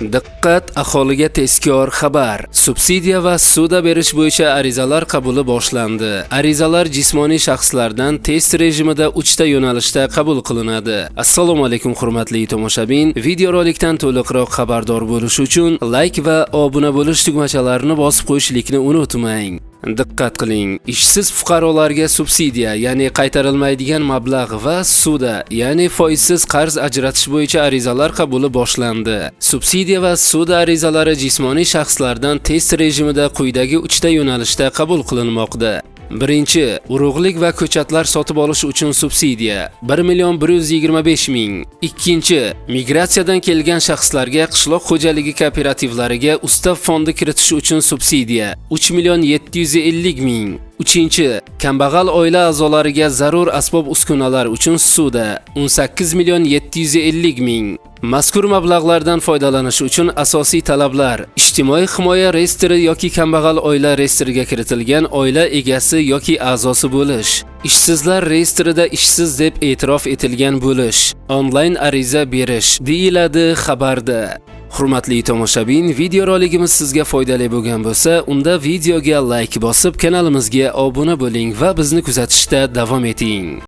Diqqat, aholiga tezkor xabar. Subsidiya va ssuda berish bo'yicha arizalar qabuli boshlandi. Arizalar jismoniy shaxslardan test rejimida 3 ta yo'nalishda qabul qilinadi. Assalomu alaykum, hurmatli tomoshabin. Videorolikdan to'liqroq xabardor bo'lish uchun like va obuna bo'lish tugmachalarini bosib qo'yishlikni unutmang. Diqqat qiling, ishsiz fuqarolarga subsidiya, ya'ni qaytarilmaydigan mablag' va ssuda, ya'ni foizsiz qarz ajratish bo'yicha arizalar qabuli boshlandi. Subsidiya va ssuda arizalari jismoniy shaxslardan test rejimida quyidagi 3 ta yo'nalishda qabul qilinmoqda. Birinchi, urug'lik va ko'chatlar sotib olish uchun subsidiya 1 million 125 ming. Ikkinchi, migratsiyadan kelgan shaxslarga qishloq xo'jaligi kooperativlariga ustav fondi kiritish uchun subsidiya 3 million 750 ming. Uchinchi, kambag'al oila a'zolariga zarur asbob-uskunalar uchun ssuda 18 million 750 ming. Mazkur mablag'lardan foydalanish uchun asosiy talablar: ijtimoiy himoya reyestri yoki kambag'al oila reyestriga kiritilgan oila egasi yoki a'zosi bo'lish, ishsizlar reyestrida ishsiz deb e'tirof etilgan bo'lish, onlayn ariza berish, deyiladi xabarda. Hurmatli tomoshabin, videorolikimiz sizga foydali bo'lgan bo'lsa, unda videoga like bosib, kanalimizga obuna bo'ling va bizni kuzatishda davom eting.